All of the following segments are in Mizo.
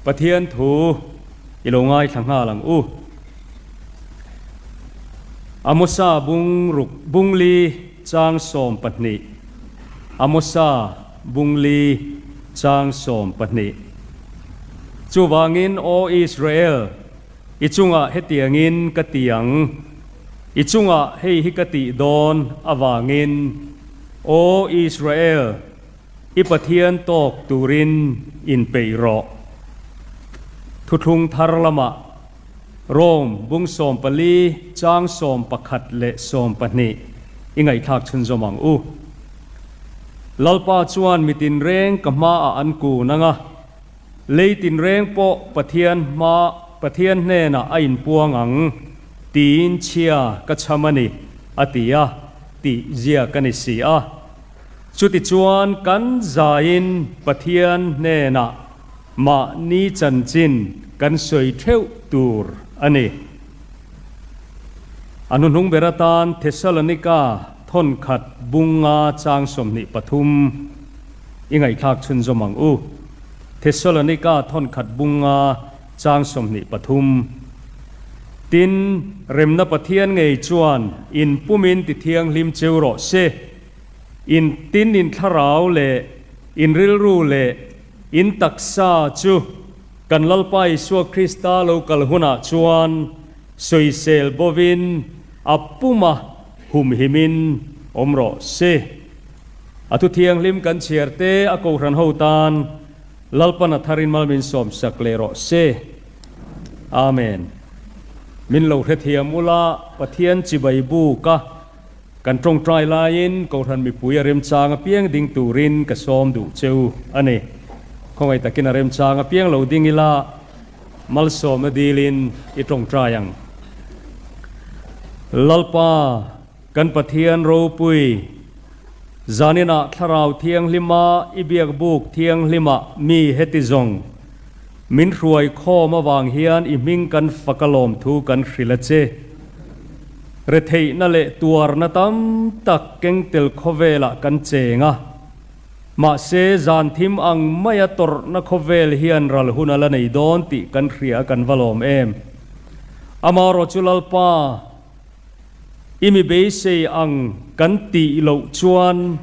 Pathian thu i lo ngaithla nghal ang u. Amosa bung ruk bung li chang 12 Amosa bung li chang 12 Chuvangin Aw Israel, i chungah hetiangin ka ti ang, i chungah hei hi ka tih dawn avangin, Aw Israel, i Pathian tawk turin inpeih rawh. Thuthlung thar lamah Rome bung 14 chang 11 leh 12 i ngaihthlak chhunzawm ang u. Lalpa chuan mi tinreng ka hmaah an kun ang a, lei tinreng pawh Pathian hma Pathian hnenah a inpuang ang tiin chhia ka chham a ni, a ti a, tih ziak a ni si a. Chutichuan kan zaiin Pathian hnenah mahni chanchin kan sawi theuh tur a ni. A hnuhnung ber atan Thessalonika thawnkhat bunga chang 23 i ngaihthlak chhunzawm ang u. Thessalonika thawnkhat bunga chang 23. Tin, remna Pathian ngei chuan in pumin tithianghlim cheu rawh se. In tin in thlarau leh in rilru leh in taksa chu kan Lalpa Isua Krista lo kal hunah chuan sawisel bovin a puma humhimin awm rawh se. A thu thianghlim kan chhiar te a kohhran ho tan Lalpan a tharin mal min sawmsak leh rawh se. Amen. Min lo hrethiam ula Pathian chibai buka Kan tawngtai laiin Kohhran mipui a remchang apiang ding turin ka sawm duh cheu a ni. Khawngaih takin a remchang apiang lo ding ila malsawmna dilin i tawngtai ang. Lalpa, kan Pathian ropui, zaninah Thlarau Thianghlima i biakbuk thianghlima mi heti zawng min hruai khawm avang hian i hming kan fak a lawmthu kan hrilh a che. Retheihna leh tuarna tam tak kengtel khawvelah kan cheng a, mahse zan thim ang maia tawrhna khawvel hian ral hun a la nei dawn tih kan hria a kan va lawm em. Amaherawh chu Lalpa, i mi beisei ang kan tih loh chuan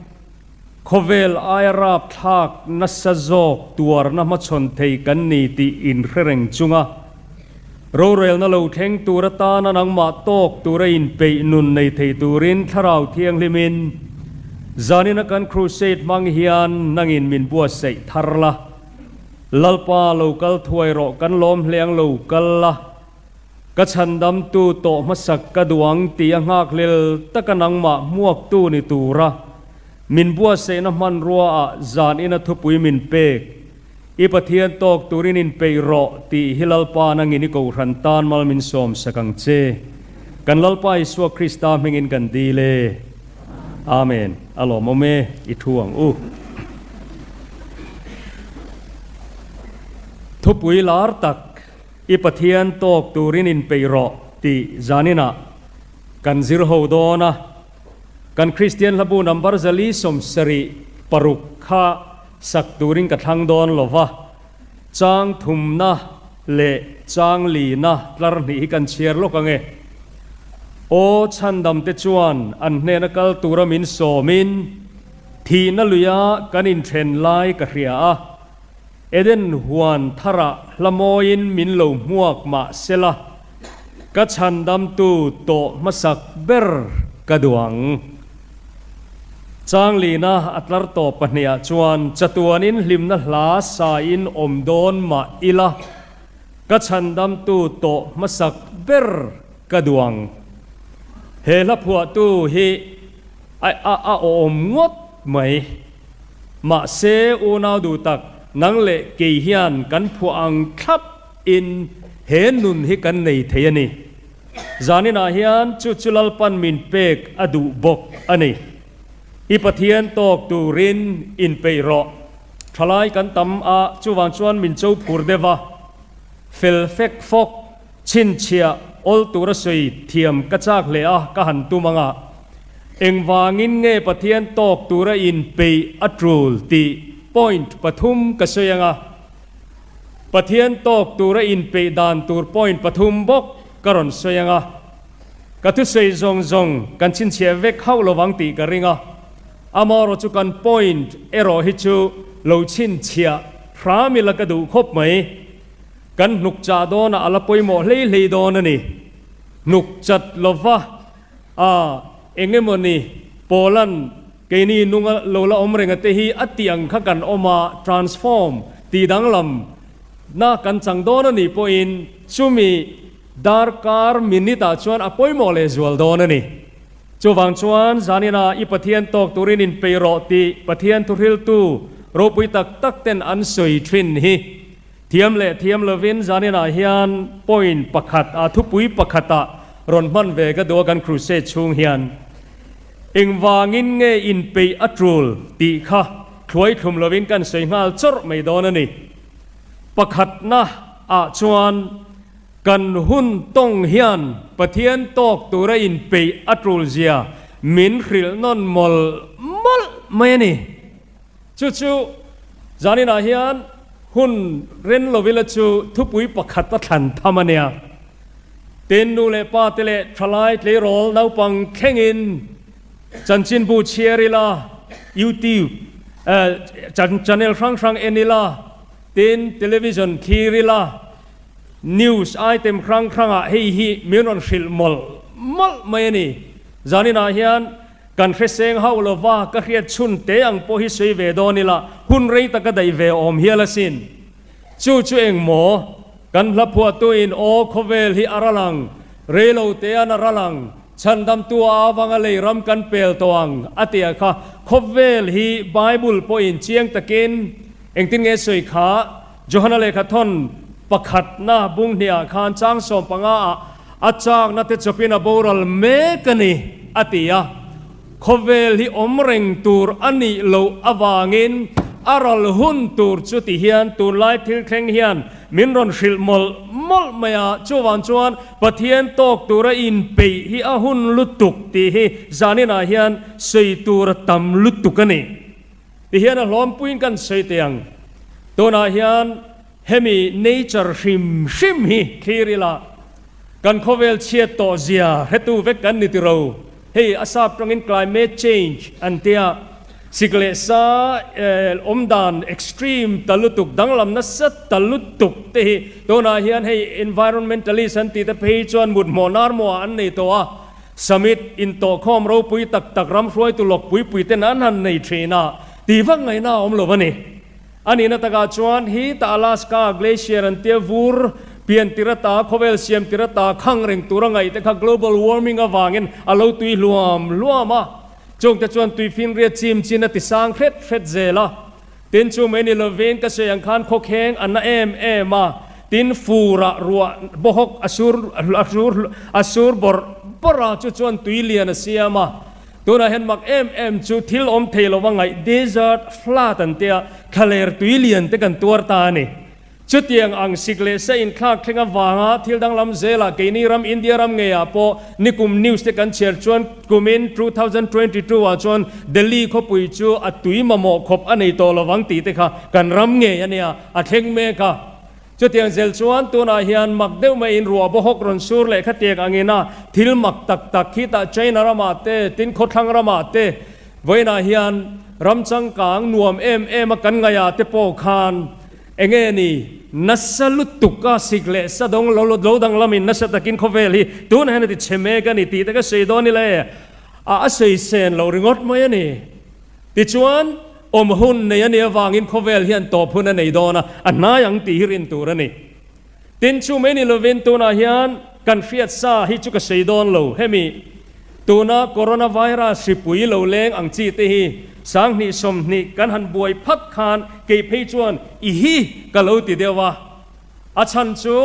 khawvel aia rapthlak nasa zawk tuarna hmachhawn thei kan ni tih inhre reng chunga rorelna lo thleng tur atana nangmah tawk tura inpeih nun nei thei turin Thlarau Thianghlimin zanina kan crusade hmang hian nangin min buatsaih thar la. Lalpa lo kal thuai rawh kan lawm hleng lo kal la. Ka chhandamtu tawh hmasak ka duh ang tih a nghakhlel taka nangmah hmuaktu ni tura min buatsaihna hmanrua ah zan ina thupui min pek. I Pathian tawk turin inpeih rawh tih hi Lalpa nangin i kohhran tan mal min sawmsak ang che. Kan Lalpa Isua Krista hmingin kan dil e. Amen. A lawmawm e, i thu ang u. Thupui lar tak. I Pathian tawk turin inpeih rawh tih zaninah kan zir ho dawn a, kan Kristian hlabu number 476 kha sak turin ka thlang dawn lo va, chang thumna leh chang lina tlar hnih hi kan chhiar lawk ang e. Aw chhandamte chuan an hnena kal tura min sawmin thihna luia kan inthen lai ka hria a. Eden huan tharah hlamawiin min lo hmuak mah sela, ka chhandamtu tawh hmasak ber ka duh ang. Changlina a tlar tawh pahnihah chuan chatuanin hlimna hla sain awm dawn mah ila, ka chhandamtu tawh hmasak ber ka duh ang. He hla phuahtu hi a a awm ngawt mai. Mahse, unau duh tak, nang leh kei hian kan phuah ang thlap in he nun hi kan nei thei a ni. Zaninah hian chu chu Lalpan min pek a duh bawk a ni. I Pathian tawk turin inpeih rawh. Thalai kan tam a, chuvang chuan min cho phur deuh a. Fel fek fawk, chhinchhiah, awl tura sawi thiam ka chak hle a, ka han tum ang a. Engvangin nge Pathian tawk tura inpeih a tul tih point pathum ka sawi ang a. Pathian tawk tura inpeih dan tur point pathum bawk ka rawn sawi ang a. Ka thusawi zawng zawng kan chhinchhiah vek hauh lovang tih ka ring a. Amaherawh chu kan point erawh hi chu lo chhinchhiah hram ila ka duh khawp mai. Kan hnuk chah dawnah a la pawimawh hlei hlei dawn a ni. Hnuk chat lova a eng emaw ni Paula'n keini nunga lo la awm renga te hi a tih ang kha kan awm a, transform, tih danglam na kan chang dawn a nih pawhin chumi darkar minute ah chuan a pawimawh leh zual dawn a ni. Chuvang chuan zaninah i Pathian tawk turin inpeih rawh tih Pathian thuhriltu ropui tak tak ten an sawi thin hi. Thiam leh thiam lovin zaninah hian point pakhat ah thupui pakhatah rawn hman ve ka duh a kan crusade chhung hian engvangin nge inpeih a tul tih kha thluai thlum lovin kan sawi nghal chawrh mai dawn a ni. Pakhatna ah chuan Kan hun tawng hian Pathian tawk tura inpeih a tul zia min hrilh nawn mawlh mawlh mai a ni. Chu chu zaninah hian hun ren lovila chu thupui pakhat a thlan tham a nia. Tin, nu leh pa te leh thalai tleirawl naupang thlengin chanchinbu chhiar ila, YouTube channel hrang hrang en ila, tin television thlir ila, News item hrang hrangah hei hi min rawn hrilh mawlh mawlh mai a ni. Zaninah hian kan hre seng hauh lova ka hriat chhun te ang pawh hi sawi ve dawn ila hun rei taka daih ve awm hial asin. Chu chu eng maw? Kan hla phuahtuin aw khawvel hi a ral ang, rei lo tean a ral ang, chhandamtu a avanga lei ram kan pel tawh ang a tia kha khawvel hi Bible pawhin chiang takin engtin nge sawi kha? Johana lehkha thawn pakhatna bung hniah khan chang 15 ah a chakna te chawpin a boral mek a ni, a ti a. Khawvel hi awm reng tur a nih loh avangin a ral hun tur chu ti hian tunlai thil thleng hian min rawn hrilh mawlh mawlh mai a, chuvang chuan Pathian tawk tura inpeih hi a hun lutuk tih hi zaninah hian sawi tur a tam lutuk a ni. Ti hian a hlawmpuiin kan sawi teh ang. Tunah hian hemi nature hrim hrim hi thlir ila, kan khawvel chhiat tawh zia hretu vek kan ni tiro. Hei a sap tangin climate change an tia, sik leh sa awm dan extreme ta lutuk, danglam nasa ta lutuk te hi tunah hian hei environmentalist an tih te phei chuan mut hmawh nar mawh ah an nei tawh a. Summit intawhkhawm ropui tak tak ram hruaitu lawk puipui ten an han nei thin a, tih vak ngaihna a awm lo a ni. A nihna takah chuan hi ta Alaska Glacier an tia vur pian tir ata khawvel siam tir ata khang reng tura ngaih te kha global warming avangin a lo tui hluam hluam a, chungte chuan tuifinriat chim chin a ti sang hret hret zel a. Tin chu mai ni lovin ka sawi ang khan khawkheng a na em em a, tin furah ruah bawhawk a sur a sur a sur bawrh bawrh a, chu chuan tui lian a siam a. Tunah hian mak em em chu thil awm thei lova ngaih desert flood an tia thlaler tui lian te kan tuar ta a ni. Chutiang ang sik leh sa inthlak thleng avanga thil danglam zelah keini ram India ram ngeiah pawh nikum news te kan chhiar chuan kumin 2022 ah chuan Delhi khawpui chu a tui mamawh khawp a nei tawh lovang tih te kha kan ram ngei a nia a thleng mek a. Chutiang zel chuan tunah hian mak deuh maiin ruah bawhawk rawn sur leh khatiang angin a thil mak tak tak khi tah China ramah te tin khawthlang ramah te vawiinah hian ram changkang nuam em em a kan ngaihah te pawh khan Enge ni, nasa lutuk a sik leh sa dawng lo lo danglamin nasa takin khawvel hi tunah hian a ti chhe mek a ni tih te ka sawi dawn ila e, a a sawi sen loh ringawt mai a ni. Tichuan, awm hun nei a nih avangin khawvel hian tawp hun a nei dawn a, a hnai ang tih hi rin tur a ni. Tin, chu mai ni lovin tunah hian kan hriat sa hi chu ka sawi dawn lo. Hemi tuna coronavirus hripui lo leng ang chi te hi 2020 kan han buai phat khan kei phei chuan i hi ka lo ti deuh a. A chhan chu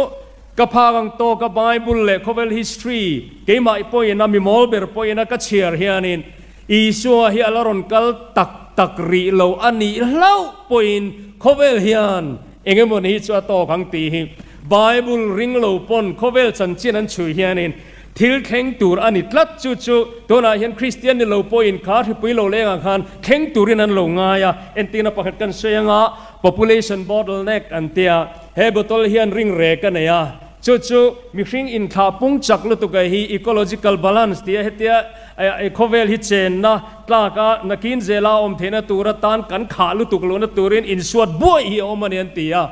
ka phak ang tawka Bible leh khawvel history keimah pawhin a mi mawl ber pawhin a ka chhiar hianin Isua hi a la rawn kal tak tak rih lo a nih hlauh pawhin khawvel hian Eng emaw ni hi chu a tawk ang tih hi Bible ring lo pawn khawvel chanchin an chhui hianin thil thleng tur a ni tlat. Chu chu tunah hian Kristian ni lo pawhin kha hripui lo lengah khan thleng turin an lo ngai a. Entirna pakhat kan sawi anga. Population bottleneck an tia, he bottle hian ring rek a nei a, chu chu mihring inthlah pung chak lutuk a hi ecological balance tia hetia khawvel hi chenna tlak a nakin zela a awm theihna tur atan kan khah lutuk lohna turin insuat buai hi a awm a ni an ti a.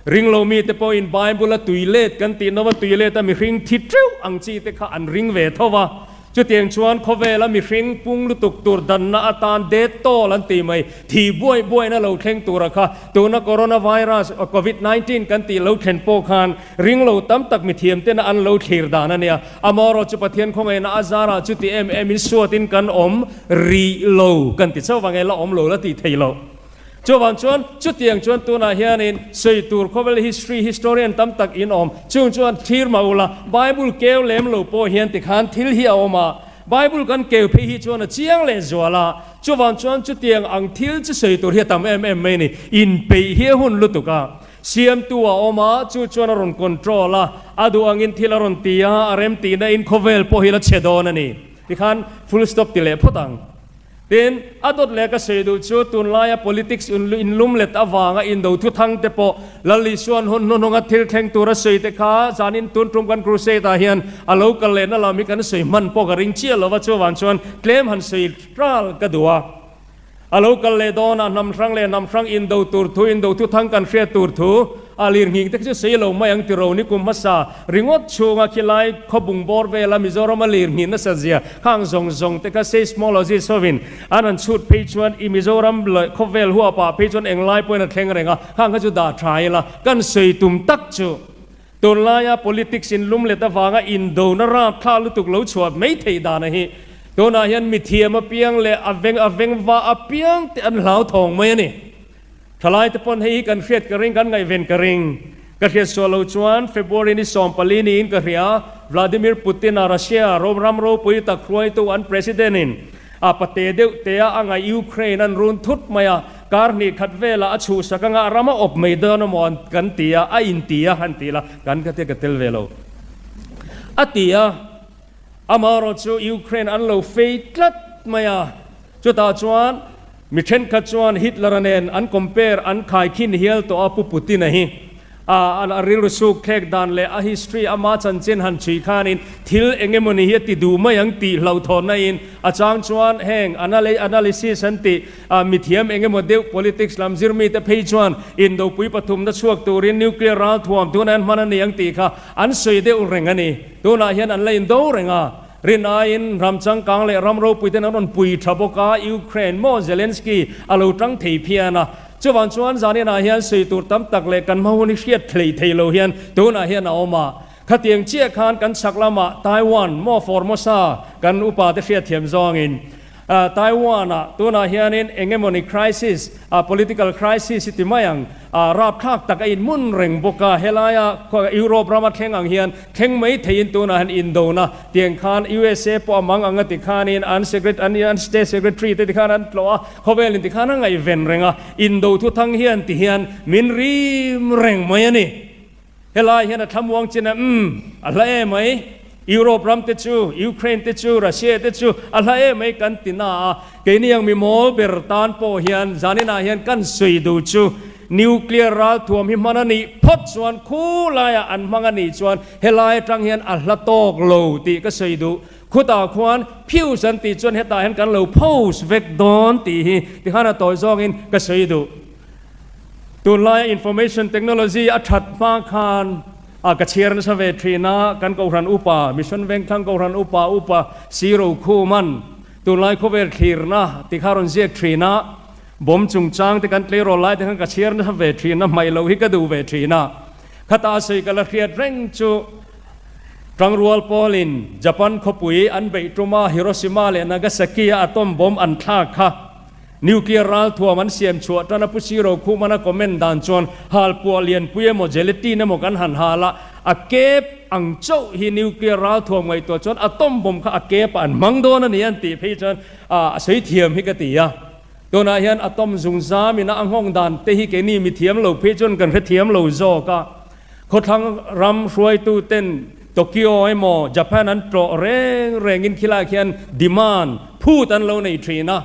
Ringlo mite pawhin Bible a tui let kan tih nova tui let a mihring thi teuh ang chi te kha an ring ve tho va. Chutiang chuan khawvela mihring pung lutuk tur danna atan det tawl an tih mai, thi buaih buaihna lo thleng tura kha tuna coronavirus, covid 19 kan tih lo thlen pawh khan ringlo tam tak mithiam tena an lo thlir dan a nia. Amaherawh chu Pathian khawngaihna a zarah chuti em em in suatin kan awm rih lo kan ti chauh vang e, la awm lo la tih theih loh. Chuvang chuan chutiang chuan tunah hianin sawi tur khawvel history historian tam tak in awm. Chung chuan thlir mah ula, Bible keu lem lo pawh hian tikhan thil hi a awm a, Bible kan keu phei hi chuan a chiang leh zual a. Chuvang chuan chutiang ang thil chu sawi tur hi a tam em em mai a ni. Inpeih hi a hun lutuk a. Siamtu a awm a, chu chuan a rawn control a, a duh angin thil a rawn ti a, a remtihna in khawvel pawh hi la chhe dawn a ni. Tikhan full stop ti leh phawt ang. Tin, a dawt leh ka sawi duh chu tunlaia politics inlum let avanga indo thuthang te pawh Lal Isua'n hun hnuhnunga thil thleng tura sawi te kha zanin tun tum kan crusade ah hian a lo kal lehna lam hi kan sawi hman pawh ka ring chiah lova chuvang chuan tlem han sawi ral ka duh a. A lo kal leh dawnah hnam hrang leh hnam hrang indo tur thu, indo thuthang kan hriat tur thu a lirnghing te khi chu sawi lo mai ang tiro ni kum hmasa ringawt chhunga khilai khawbung bawr vela Mizorama lirnghih nasa zia Khang zawng zawng te kha seismologist hovin an han chhut phei chuan i Mizoram leh khawvel huapah phei chuan englai pawhin a thleng reng a, khang kha chu dah tha ila kan sawi tum tak chu tunlaia politics in lum let avanga indona rapthla lutuk lo chhuah mai theih dana hi tunah hian mithiam apiang leh a veng a veng va apiang te an hlauthawng mai a ni. Thalai te pawn hei hi kan hriat ka ring, kan ngaihven ka ring. Ka hriat suah lo chuan February ni 14 niin ka hria, Vladimir Putin-a Russia ram ram ropui tak hruaitu an President in a pate deuh tea a ngaih Ukraine an run thut mai a, kar hnih khat velah a chhuhsak anga a ram a awp mai dawn amaw an kan ti a, a inti a han ti la, kan ka tia ka tel ve lo a ti a. Amaherawh chu Ukraine an lo fei tlat mai a, chutah chuan mi thenkhat chuan Hitler-a nen an compare, an khaikhin hial tawh a, Pu Putin-a hi a rilru suk thlek dan leh a history ama chanchin han chhui khanin thil eng emawni hi a ti duh mai ang tih hlauhthawnna in a chang chuan heng analysis an tih mithiam eng emaw deuh politics lam zir mite phei chuan indopui pathumna chhuak turin nuclear ralthuam tunah hian hman a ni ang tih kha an sawi deuh reng a ni. Tunah hian an la indo reng a, rin aiin ram changkang leh ram ropui ten an rawn pui tha bawk a, Ukraine maw Zelensky a lo tang thei phian a, chuvang chuan zaninah hian sawi tur tam tak leh kan hma hun hi hriat thlei thei lo hian tunah hian a awm a, khatiang chiah khan kan chhak lamah Taiwan maw Formosa kan upa te hriatthiam zawngin Taiwan-ah tunah hianin eng emawni crisis, political crisis hi ti mai ang, rapthlak tak a inhmun reng bawk a, helaia Europe rama thleng ang hian thleng mai theiin tunah hian indona tiang khan USA pawh a mang ang a ti khanin an an state secretary te tikhan an tlawh a, khawvelin tikhan a ngaihven reng a, indo thuthang hian tihian min rim reng mai a ni. Helai hian a thlamuang chin a, umm, a hla em mai, Europe ram te chu, Ukraine te chu, Russia te chu a hla em mai kan ti na a, keini ang mi mawl ber tan pawh hian zaninah hian kan sawi duh chu nuclear ralthuam hi hman a nih phawt chuan khu laiah an hmang a nih chuan helai atang hian a hla tawk lo tih ka sawi duh. Khutah khuan fuse an tih chuan hetah hian kan lo post vek dawn tih hi tikhan a tawi zawngin ka sawi duh. Tunlaia information technology a that hma khan a ka chhiar nasa ve thin a, kan Kohhran upa, Mission Vengthlang Kohhran upa upa Siro Khuman tunlai khawvel thlirna ti kha rawn ziak thin a, bomb chungchang te kan tleirawl lai te khan ka chhiar nasa ve thin a, hmaih loh hi ka duh ve thin a. Khata a sawi ka la hriat reng chu Tangrual pawlin Japan khawpui an beih tuma Hiroshima leh Nagasaki a atom bomb an thlak kha Nuclear ralthuam an siam chhuah tan a Pu Siro Khumana comment dan chuan halpuah lianpui emaw gelatin emaw kan han hal a, a kep ang chauh hi nuclear ralthuam ngaihtuah chuan atom bomb kha a kep ah an hmang dawn a ni an tih phei chuan a sawi thiam hi ka ti a. Tunah hian atom zungzam ina a nghawng dan te hi keini mithiam lo phei chuan kan hrethiam lo zawk a. Khawthlang ram hruaitu ten Tokyo emaw Japan an tlawh reng rengin khilaiah khian demand phut an lo nei thin a.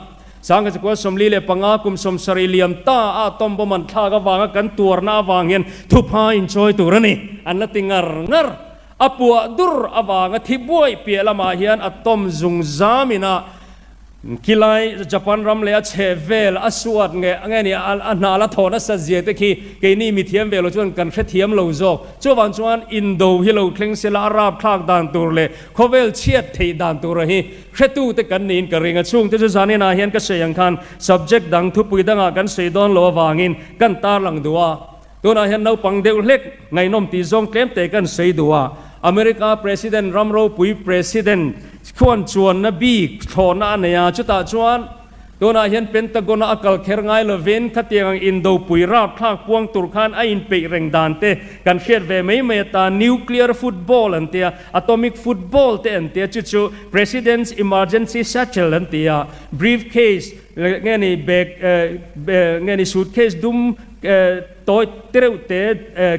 1945 kum 70 liam ta a atom bomb an thlak avanga kan tuarna avang hian thupha inchawi tur a ni, an la ti ngar ngar. A puah dur avanga thi buai piah lamah hian atom zungzam ina Khilai Japan ram leh a chheh vel a suat nge nge ni a hna la thaw nasa zia te khi keini mithiam ve lo chuan kan hrethiam lo zawk. Chuvang chuan indo hi lo thleng sela a rapthlak dan tur leh khawvel chhiat theih dan tura hi hretu te kan niin ka ring a. Chhungte chu zanin ah hian ka sawi ang khan subject dang thupui dangah kan sawi dawn lo avangin kan tarlang duh a. Tunah hian naupang deuh hlek ngaihnawm tih zawng tlem te kan sawi duh a, America President ram ropui President khuan chuanna bik thlawhna a nei a, chutah chuan tunah hian Pentagon-a a kal kher ngai lovin khatiang ang indopui rapthlak puang tur khan a inpeih reng dan te kan hriat ve mai mai atan Nuclear football an tia, Atomic football te an tia, chu chu President's Emergency Satchel an tia, briefcase nge ni bag nge ni suitcase dum Tawi tereuh te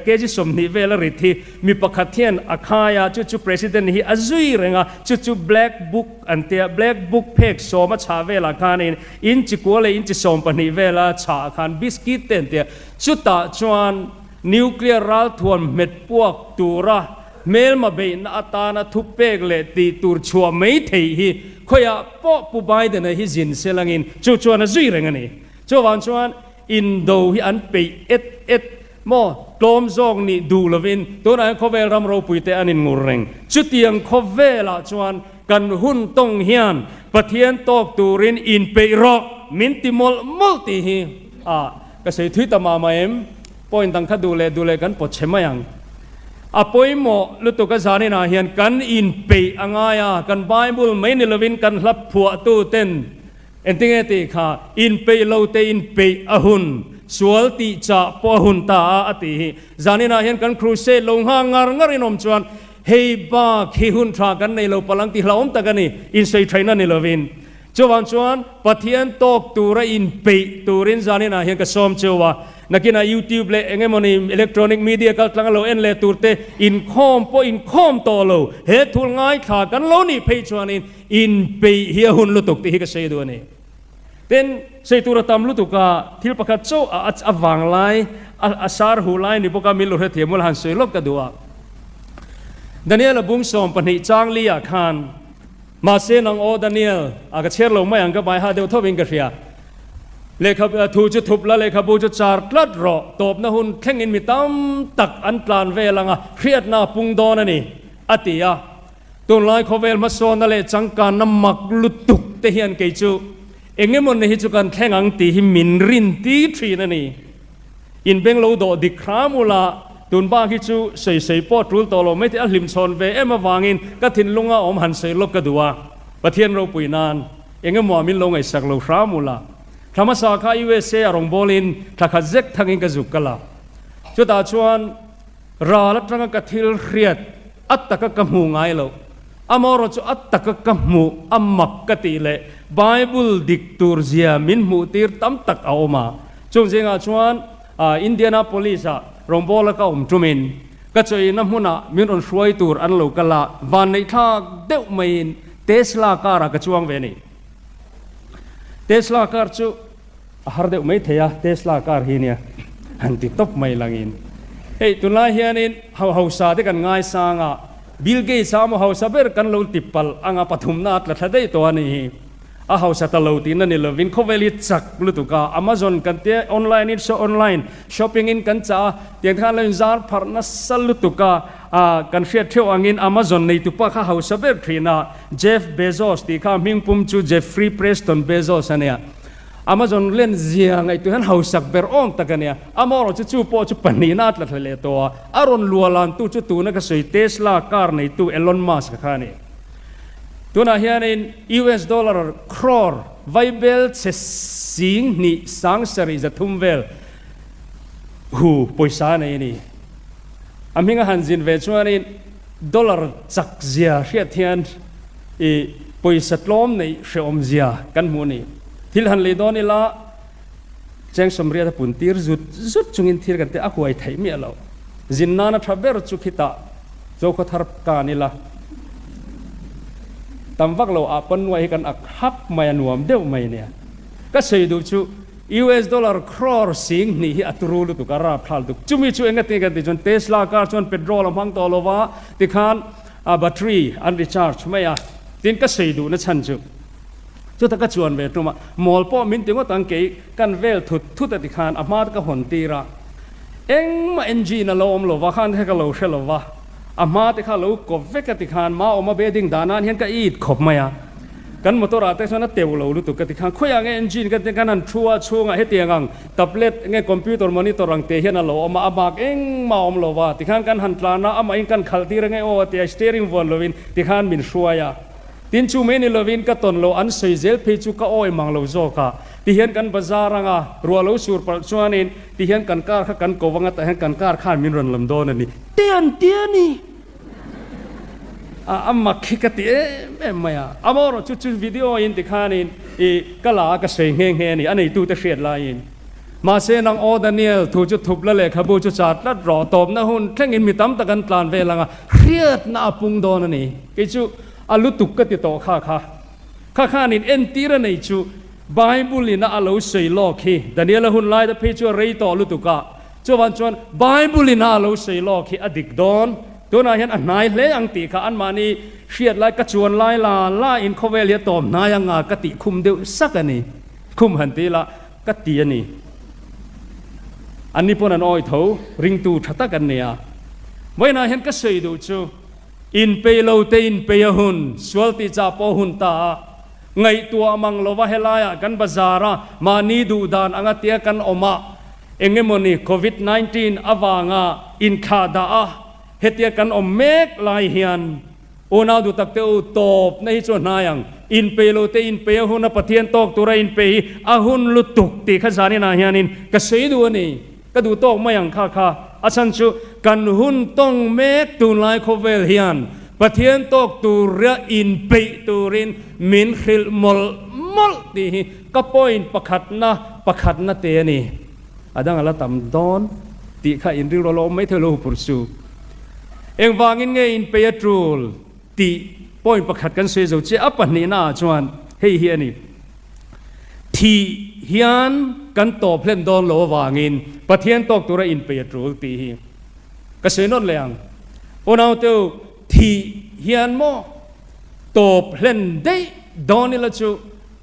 kg 20 vel a rit hi mi pakhat hian a khai a, chu chu President hi a zui reng a, chu chu Black Book an tia, Black Book phek sawm a chhah velah khanin inchi kua leh inchi 12 vela chhah khan biscuit te an tia, chutah chuan nuclear ralthuam hmet puak tura hmelma beihna atana thupek leh tih tur chhuah mai theih hi khawiah pawh Pu Biden-a hi zin selangin chu chuan a zui reng a ni. Chuvang chuan Indo hi an peih et et maw? Tlawm zawk nih duh lovin tunah hian khawvel ram ropui te an inngur reng. Chutiang khawvelah chuan kan hun tawng hian Pathian tawk turin inpeih rawh min ti mawlh mawlh tih hi a ka sawi thui ta mah mah em? Point dang kha duh leh duh leh kan pawt chhe mai ang. A pawimawh lutuk a zaninah hian kan inpeih a ngai a, kan Bible mai ni lovin kan hla phuahtu ten Engtinge tih kha inpeih lo te inpeih a hun, sual tih chah pawh a hun ta a, a tih hi. Zaninah hian kan crusade lo nghak ngar ngar in awm chuan hei bak hi hun tha kan nei lo palang tih hlauhawm tak a ni, insawi thaina ni lovin. Chuvang chuan Pathian tawk tura inpeih turin zaninah hian ka sawm cheu a, nakinah YouTube leh eng emawni electronic media kaltlang a lo en leh tur te inkhawm pawh inkhawm tawh lo, he thul ngaithla kan lo nih phei chuanin Inpeih hi a hun lutuk tih hi ka sawi duh a ni. Tin, sawi tur a tam lutuk a, thil pakhat chauh a a vang lai, a sar huh lai ni bawk a, min lo hrethiam ula han sawi lawk ka duh a. Daniel-a bung 12 chang li ah khan, Mahse nang aw Daniel, a ka chhiar lo mai ang ka bai ha deuh thawp in ka hria. Lehkha thu chu thup la, lehkhabu chu char tlat rawh, tawpna hun thlengin mi tam tak an tlan vel ang a, hriatna a pung dawn a ni, a ti a. Tunlai khawvel hmasawnna leh changkanna mak lutuk te hian kei chu eng emaw ni hi chu kan thleng ang tih hi min rin ti thin a ni. In beng lo dawh dik hram ula, tun bak hi chu sawi sawi pawh tul tawh lo mai tih a hlimchhawn ve em avangin ka thinlunga awm han sawi lawk ka duh a, Pathian ropui nan eng emaw ah min lo ngaihsak lo hram ula. Thla hmasa kha USA a rawngbawlin thla khat zek thangin ka zuk kal a, chutah chuan ral atanga ka thil hriat A taka ka hmuh ngai loh. Amaherawh chu a taka ka hmuh a mak ka tih leh Bible dik tur zia min hmuh tir tam tak a awm a. Chung zingah chuan Indianapolis ah rawngbawla ka awm tumin ka chawina hmunah min rawn hruai tur an lo kal a, vanneihthlak deuh maiin Tesla car ah ka chuang ve a ni. Tesla car chu A har deuh mai thei a, Tesla car hi nia han ti tawp mai langin. Hei tunlai hianin ho hausa te kan ngaisang a, Bill Gates a maw hausa ber kan lo ti palh anga pathumna a tla thla daih tawh a nih hi. A hausa ta lo tihna ni lovin khawvel hi chak lutuk a, Amazon kan tia online in online shopping in kan chah a, tiang khan lo inzar pharh nasa lutuk a, kan hriat theuh angin Amazon neitupa kha hausa ber thin a, Jeff Bezos tih kha hmingpum chu Jeffrey Preston Bezos a nia. Amazon len zia ngaihtuah hian hausak ber awm tak a nia. Amaherawh chu chu pawh chu pahnihna a tla thla leh tawh a, a rawn lualantu chu tuna ka sawi Tesla car neitu Elon Musk kha a ni. Tunah hianin US dollar crore vaibel chhe sing hnih sang sarih 300 vel hu pawisa a nei a ni. A hminga han zin ve chuanin dollar chak zia hriat hian I pawisa tlawm neih hrehawm zia kan hmuh a ni. Thil han lei dawn ila cheng sawmriat a pun tir zut zut chungin thil kan tih a huai theih miah lo. Zin nana tha ber chu khitah Zokhaw thar kan ila tam vak lo ah pawn nuai hi kan ak hap mai a nuam deuh mai nia. Ka sawi duh chu US dollar crore 2000 hi a turu lutuk a, rapthlak lutuk. Chumi chu engati kan tih chuan Tesla car chuan petrol a hmang tawh lo va, tikhan a battery an recharge mai a. Tin ka sawi duhna chhan chu chuta ka chuan ve tum a, mawl pawh min ti ngawt ang kei kan vel thut thut a tikhan a hma ka hawn tir a, engmah engine a lo awm lo va, khan kha ka lo hre lo va, a hma te kha lo kawp vek a tikhan ma awm a bedding dan an hian ka it khawp mai a. Kan motor ah te chuan a teu lo lutuk ka ti khan khawiah nge engine ka ti khan an thu a chhungah hetiang ang tablet nge computer monitor ang te hian a lo awm a a bak engmah a awm lo va tikhan kan han tlan a amahin kan khalh tir ange aw a ti a steering vuan lovin tikhan min hruai a tin chu mai ni lovin ka tawn lo an sawi zel phei chu ka awi mang lo zawk a tihian kan bazar anga ruah lo sur palh chuanin tihian kan car kha kan ko anga tah hian kan car khan min rawn lam dawn a ni te an ti a ni. A mak hi ka ti em em mai a, amaherawh chu chu video in tikhanin i ka la a ka sawi nghe nghe a ni, a neitute hriat laiin. Mahse nang aw Daniel, thu chu thup la lehkhabu chu chat tlat rawh, tawpna hun thlengin mi tam tak an tlan vel ang a, hriatna a pung dawn a ni. Kei chu a lutuk ka ti tawh kha kha. Kha khanin entir a nei chu Bible in a a lo sawi lawk hi, Daniel-a hun laite phei chu a rei tawh lutuk a, Chuvan chuan Bible in a lo sawi lawk hi a dik dawn, tunah hian a hnai hle ang tih kha anmahni hriat lai ka chuan lai la la in khawvel hi a tawm hnai anga ka tih khum deuh sak a ni, khum han ti ila ka ti a ni. Anni pawn an awi tho, ringtu tha tak an ni a. Vawiinah hian ka sawi duh chu inpei lo te inpei a hun, sual tih chah pawh hun ta a, ngaihtuah mang lova helaiah kan bazar a, mahni duh dan anga tia kan awm a, Engemawni Covid 19 avanga inthlah dah a hetia kan awm mek lai hian unau duh tak te u tawpna hi chu a hnai ang. Inpei lo te inpei a hun a Pathian tawk tura inpei hi a hun lutuk tih kha zaninah hianin ka sawi duh a ni. Ka duh tawk mai ang kha kha. A chhan chu kan hun tawng mek tunlai khawvel hian Pathian tawk tura inpeih turin min hrilh mawlh mawlh tih hi Ka point pakhatna pakhatna te a ni. A dang a la tam dawn tih kha in rilru a lo awm mai thei lo pursu. Engvangin nge in pei a tul tih point pakhat kan sawi zo chiah a pahnihna ah chuan hei hi a ni. Thih hian kan tawp hlen dawn lo avangin Pathian tawk tura in pei a tul tih hi ka sawi nawt leh ang. Unauteu thih hian maw tawp hlen daih dawn ila chu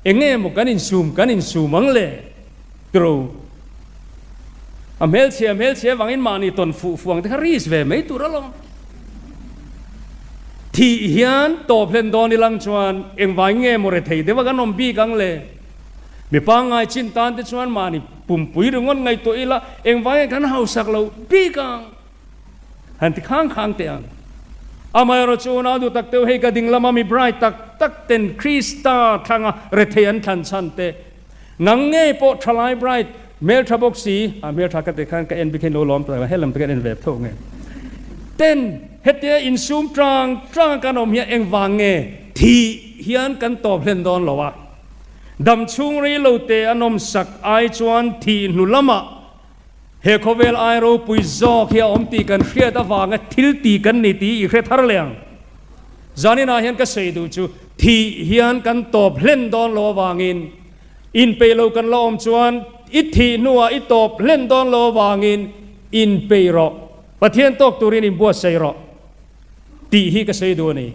Enge maw kan insum kan insum ang le? Tiro. A hmelchhia hmelchhia vangin mahni tawn fuh fuh ang te kha risk ve mai tur alawm. Thih hian tawp hlen dawn ilang chuan engvai nge maw rethei deuha kan awm bik ang le? Mi pangngai chin tan te chuan mahni pumpui ringawt ngaihtuah ila engvai nge kan hausak loh bik ang? Han ti khang khang teh ang. Amaherawh chu unau duh tak teuh hei ka ding lama mi bright tak tak ten Krista thlanga rethei an thlan chhan te. Nang ngei pawh thalai bright hmeltha bawk si, a hmeltha ka ti khan ka en bik hi lo lawm tak helam te kan en ve tho nge. Ten hetia insum tang tang kan awm hian engvang nge thih hian kan tawp hlen dawn lo a. Dam chhung rei lo te a nawmsak ai chuan thih hnu lamah He khawvel ai ropui zawk hi a awm tih kan hriat avanga thil ti kan ni tih i hre thar leh ang. Zaninah hian ka sawi duh chu thih hian kan tawp hlen dawn lo avangin inpeih lo kan la awm chuan i thih hnuah i tawp hlen dawn lo avangin inpeih rawh, Pathian tawk turin inbuatsaih rawh tih hi ka sawi duh a ni.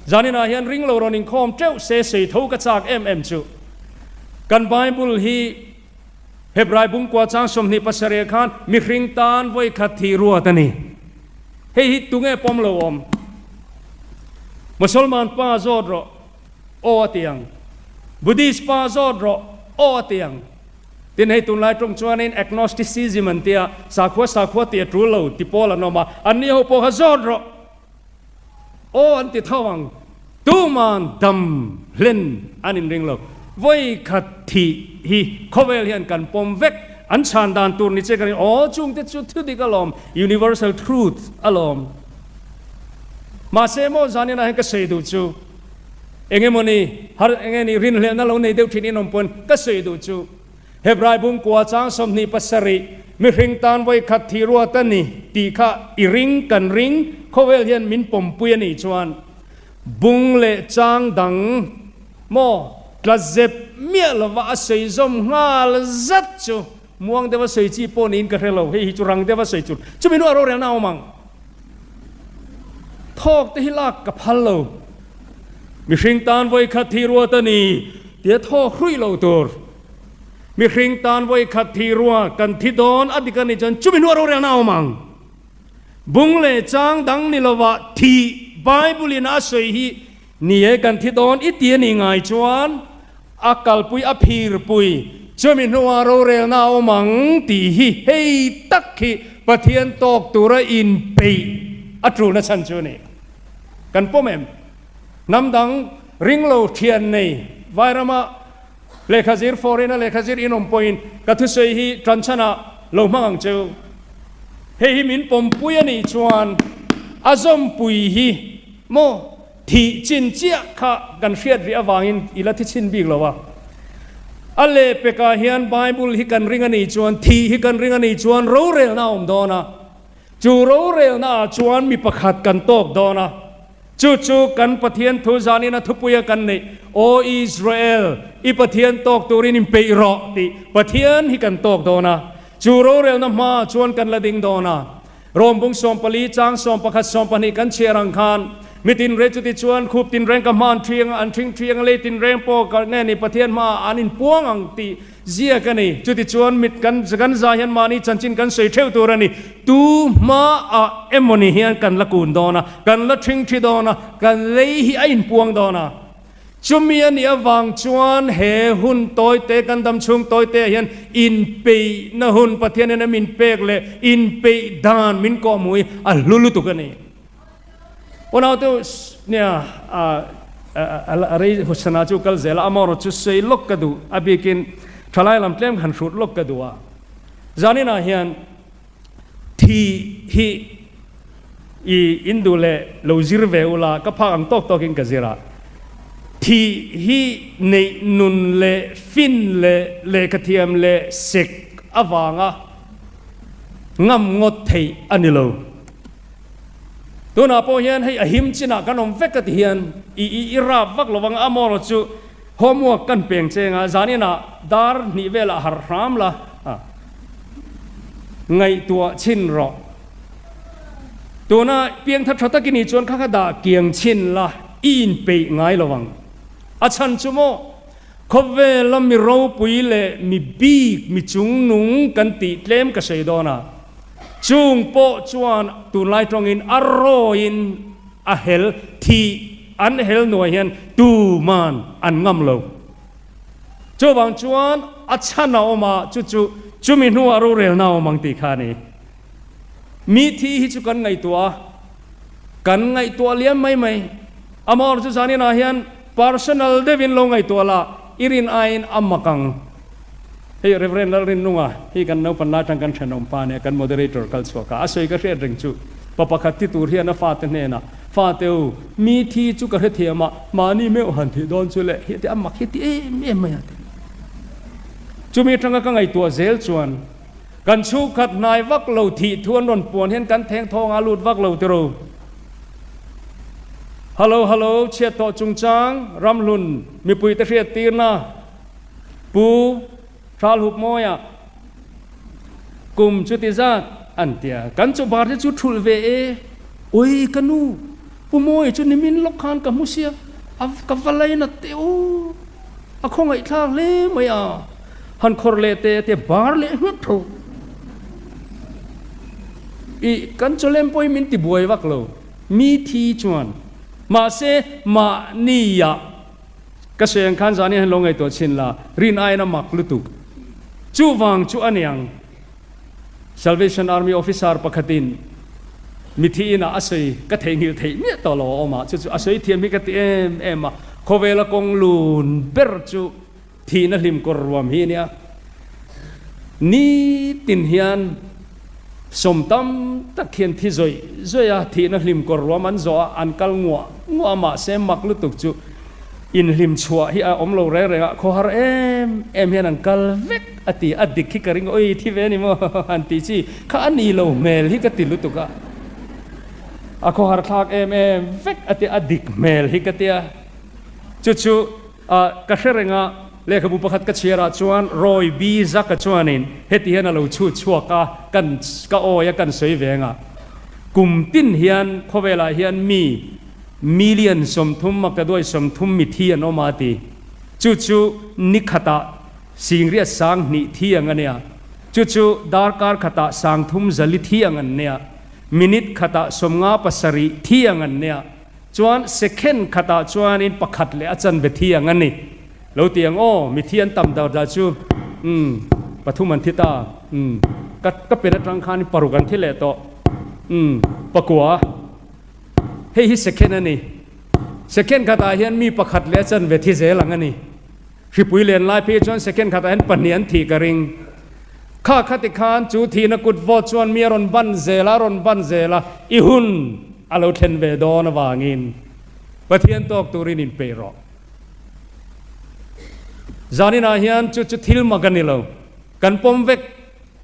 Zaninah hian ring lo rawn inkhawm teuh se sawi tho ka chak em em chu kan Bible hi Hebrai bungkua chang 27 khan mihring tan vawi khat thih ruat a ni. Hei hi tunge pawm lo awm? Musalman pa zawt rawh, aw a ti ang. Buddhist pa zawt rawh, aw a ti ang. Tin hei tunlai tawng chuanin agnosticism an tia, sakhua sakhua tih a tul lo ti pawl an awm a, anni ho pawh kha zawt rawh, Aw an ti tho ang, tuman dam hlen an inring lo. Vawi khat thih hi khawvel hian kan pawm vek, an chhan dan tur ni che ka ring, aw chungte chu thu dik alawm, universal truth alawm. Mahse maw zaninah hian ka sawi duh chu, engemawni har engeni rinhlelhna lo nei deuh thin in awm pawn ka sawi duh chu, Hebrai bungkua chang 27, Mihring tan vawi khat thih ruat a ni tih kha i ring kan ring, khawvel hian min pawmpui a nih chuan bung leh chang dang maw tla zep miah lova a sawi zawm nghal zat chu muang deuha sawi chi pawh niin ka hre lo, hei hi chu rang deuha sawi chu chumi hnuah rorelna a awm ang. Thawk te hi lak ka phal lo. Mihring tan vawikhat thi ruat a ni tia thawk hruih lo tur. Mihring tan vawikhat thi ruat kan thi dawn a dik a nih chuan chumi hnuah rorelna a awm ang. Bung leh chang dang ni lovah thih Bible in a sawi hi ni e kan thi dawn i ti a nih ngai chuan a kalpui a phirpui chumi hnuah rorelna a awm ang tih hi hei tak hi Pathian tawk tura inpeih a tulna chhan chu a ni. Kan pawm em? Hnam dang ringlo thian nei Vairama lehkha zir foreign a lehkha zir in awm pawhin ka thusawi hi tanchhanah lo hmang ang cheu. Hei hi min pawmpui a nih chuan a zawmpui hi maw thih chin chiah kha kan hriat rih avangin i la thi chhin bik lo a. A lehpekah hian Bible hi kan ring a nih chuan thih hi kan ring a nih chuan rorelna a awm dawn a. Chu rorelna ah chuan mi pakhat kan tawk dawn a, chu chu kan Pathian thu zanin a thupuia kan neih, Aw Israel, i Pathian tawk turin inpeih rawh tih Pathian hi kan tawk dawn a. Chu rorelna hmaah chuan kan la ding dawn a. Rom bung 14 chang 11 12 kan chhiar ang khan, Mi tinreng chuti chuan khup tinreng ka hma an ṭhiang a, an ṭhing ṭhiang a, lei tinreng pawh ka nge ni Pathian hmaah an inpuang ang tih Ziak a ni. Chutichuan mit kan kan zai hian mahni chanchin kan sawi theuh tur a ni. Tu hmaah emawni hian kan la kun dawn a, kan la ṭhing ṭhi dawn a, kan lei hi a inpuang dawn a. Chumi a nih avang chuan he hun tawite, kan dam chhung tawite ah hian inpeihna hun Pathian hian a min pek leh inpeih dan min kawhhmuh hi a hlu lutuk a ni. Unaute nia a rei husana chu kal zel a, amaherawh chu sawi lawk ka duh a bikin thalai lam tlem han hrut lawk ka duh a. Zaninah hian thi hi i in duh leh lo zir ve ula ka phak ang tawk tawkin ka zir a. Thi hi neih nun leh fin leh lehkhathiam leh sek avanga ngam ngawt theih a ni lo. Tunah pawh hian hei a him chinah kan awm vek a ti hian i i i rap vak lovang a amaw chu homework kan peng cheng a, zaninah dar hnih velah harh hram la a ngaihtuah chhin rawh. Tuna piangtha tha takin i chuan kha kha dah kiang chhin la i inpeih ngai lovang. A chhan chu maw khawvela mi ropui leh mi bik mi chungnung kan tih tlem ka sawi dawn a. Chung pawh chuan tunlai tawngin a rawiin a hel thih an hel nuai hian tuman an ngam lo. Chuvang chuan a chhan a awm a, chu chu chumi hnuah rorelna a awm ang tih kha a ni. Mi thi hi chu kan ngaihtuah a, kan ngaihtuah liam mai mai. Amaherawhchu chu zaninah hian personal deuhin lo ngaihtuah la, i rin aiin a mak ang. Hei Rev. Lalrinnunga hi kan naupan lai atang kan thenawm pa nia kan moderator kal chhuak a, a sawi ka hriat reng chu pa pakhat thi tur hian a fate hnenah, Fate u, mi thi chu ka hrethiam a, mahni meuh han thih dawn chu le, hi a ti a mak hi ti em em mai a ti. Chumi atanga ka ngaihtuah zel chuan kan chhungkhat hnai vak lo thih thu an rawn puan hian kan theng thawng a lut vak lo tiro. Hallo hallo chhiat tawh chungchang ramhlun mipuite hriat tirna. Pu Hralhupmawia, Kum chuti zat an tia, kan chu bar te chu thulh ve e. Oi ka nu, Pu Mawia chu nimin lawk khan ka hmu sia, a ka va lainat teh u, a khawngaihthlak hle mai a, han khawr leh teh a tia bar leh nghat tho. I kan chawlem pawh hi min tibuai vak lo, mi thi chuan mahse mahnia Ka sawi ang khan zan hian lo ngaihtuah chhin la, rin aiin a mak lutuk. Chuvang chu a niang, Salvation Army officer pakhatin mithi inah a sawi ka theihnghilh theih miah tawh lo a awm a, chu chu a sawi thiam hi ka ti em em a, khawvela kawng lun ber chu thihna hlim kawr ruam hi a nia. Nitin hian sawm tam tak hian thi zawih zawih a, thihna hlim kawr ruam an zawh a, an kal nguah nguah a, mahse mak lutuk chu inhlim chhuah hi a awm lo reng reng a, khawhar em em hian an kal vek a ti, a dik hi ka ring oi thi ve a ni maw han tih chi kha a ni lo hmel hi ka ti lutuk a, a khawhar thlak em em vek a ti, a dik hmel hi ka ti a, chu chu ka hre reng a. Lehkhabu pakhat ka chhiarah chuan Roy B. Zaka chuanin heti hian a lo chhut chhuak a, kan ka awi a kan sawi ve anga kum tin hian khawvelah hian mi million 30 maktaduai 30 mithi an awm a ti. Chu chu ni khatah singriat 2000 thi ang a nia. Chu chu darkar khatah 340 thi ang an nia. Minute khatah 57 thi ang an nia. Chuan second khatah chuanin pakhat leh a chanve thi ang a ni. Lo ti ang aw, mithi an tam dar dar chu umm pathum an thi ta umm ka ka pen atang khanin paruk an thi leh tawh umm pakua hei hi second a ni. Second khatah hian mi pakhat leh a chanve thi zel ang a ni. Hripui len lai phei chuan second khatah hian pahnih an thih ka ring. Kha khati khan chu thihna kut vawt chuan mi a rawn ban zel a, a rawn ban zel a, i hun a lo thlen ve dawn avangin Pathian tawk turin inpeih rawh. Zaninah hian chu chu thil mak a ni lo, kan pawm vek.